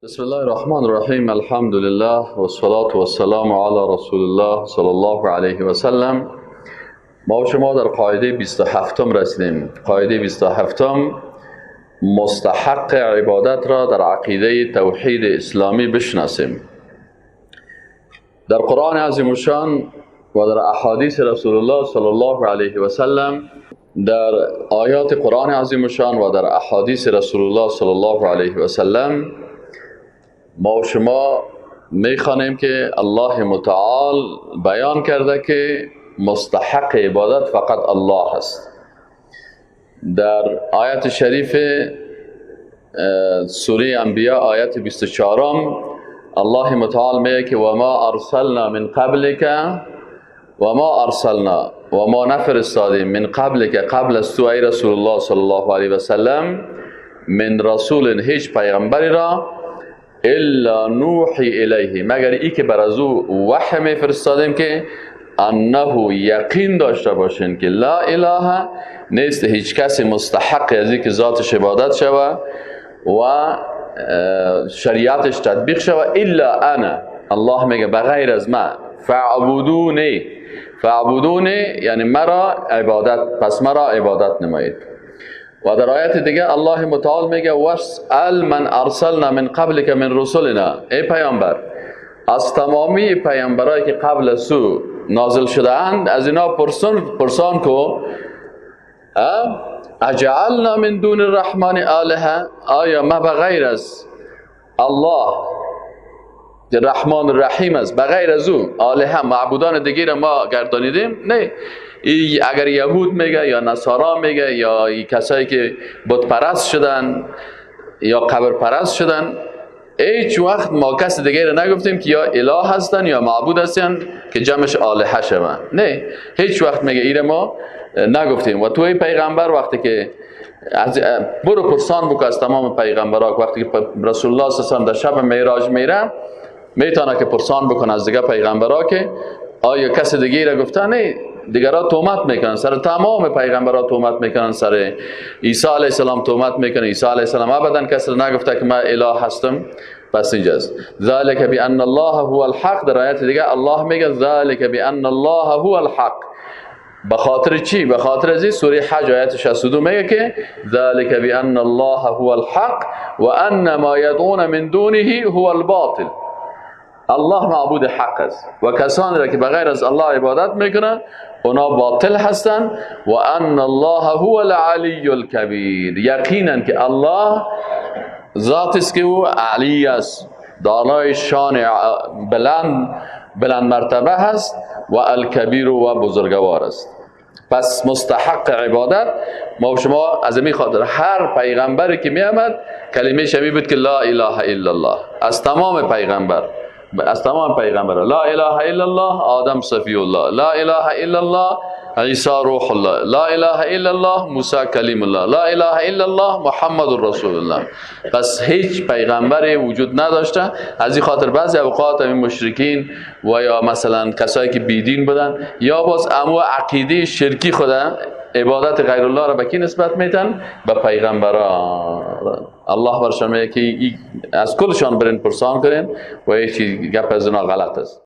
بسم الله الرحمن الرحیم. الحمد لله و الصلاة و السلام علی رسول الله صلی الله علیه و سلم. ما و شما در قاعده 27 رسیدیم. قاعده 27 مستحق عبادت را در عقیده توحید اسلامی بشناسیم. در قرآن عظیم الشان و در احادیث رسول الله صلی الله علیه و سلم، در آیات قرآن عظیم الشان و در احادیث رسول الله صلی الله علیه و سلم ما و شما میخوانیم که الله متعال بیان کرده که مستحق عبادت فقط الله است. در آیت شریف سوره انبیاء آیت 24 الله متعال میگه که و ما ارسلنا من قبلک و ما ارسلنا و ما نفرستادیم من قبلک قبل از تو ای رسول الله صلی الله علیه و سلم من رسول هیچ پیغمبری را الا نوحی الیه مگر ای که بر از او وحی میفرستادیم که انه یقین داشته باشین که لا اله نیست هیچ کسی مستحق از اینکه ذاتش عبادت شوه و شریعتش تطبیق شوه الا انا. الله میگه بغیر از من فاعبدونی، فاعبدونی یعنی مرا عبادت، پس مرا عبادت نمایید. و در آیت دیگه الله متعال میگه واسأل من ارسلنا من قبلک من رسلنا، ای پیامبر از تمامی پیامبرایی که قبل از تو نازل شده اند از اینا پرسان کو اجعلنا من دون الرحمن آلهه، آیا ما بغیر از الله رحمان الرحیم است بغیر از او آلهه معبودان دیگه را ما گردانیدیم؟ نه. ای اگر یهود میگه یا نصارا میگه یا ای کسایی که بت پرست شدن یا قبر پرست شدن، هیچ وقت ما کس دیگه را نگفتیم که یا اله هستن یا معبود هستن که جمعش آلهه شوند. نه، هیچ وقت میگه ایره ما نگفتیم. و توی پیغمبر وقتی که برو پرسان بکن از تمام پیغمبرها، وقتی که رسول الله صلی الله علیه و در شب معراج میره میتونه که پرسان بکنه از دیگه پیغمبرها که آیا کس دیگه را گفته؟ نه، دیگرها تهمت میکنن سر تمام پیغمبرها، تهمت میکنن سر عیسی علیه السلام، تهمت میکنن عیسی علیه السلام ابدا کس را نگفته که من اله هستم. پس اینجاست ذلک بان الله هو الحق. در آیت دیگه الله میگه ذلک بان الله هو الحق. به خاطر چی؟ به خاطر از سوره حج آیت 62 میگه که ذلک بان الله هو الحق و ان ما یدعون من دونه هو الباطل. الله معبود حق است و کسانی را که بغیر از الله عبادت میکنن اونا باطل هستند. و ان الله هو العلی الکبیر، یقینا که الله ذات است که او علی است، دارای شان بلند مرتبه هست و الکبیر و بزرگوار است. پس مستحق عبادت ما و شما از این خاطر هر پیغمبری که می آمد کلمه شبیه بود که لا اله الا الله، از تمام پیغمبر، از تمام پیغمبر لا اله الا الله آدم صفی الله، لا اله الا الله عیسی روح الله، لا اله الا الله موسی کلیم الله، لا اله الا الله محمد رسول الله. پس هیچ پیغمبری وجود نداشته. از این خاطر بعضی اوقات این مشرکین و یا مثلا کسایی که بیدین بودن یا باز امو عقیده شرکی خودن عبادت غیر الله را به کی نسبت میتن؟ به پیغمبران. الله برشان میگه که از کلشان برین پرسان کنین و هیچ گپ از اونا غلط است.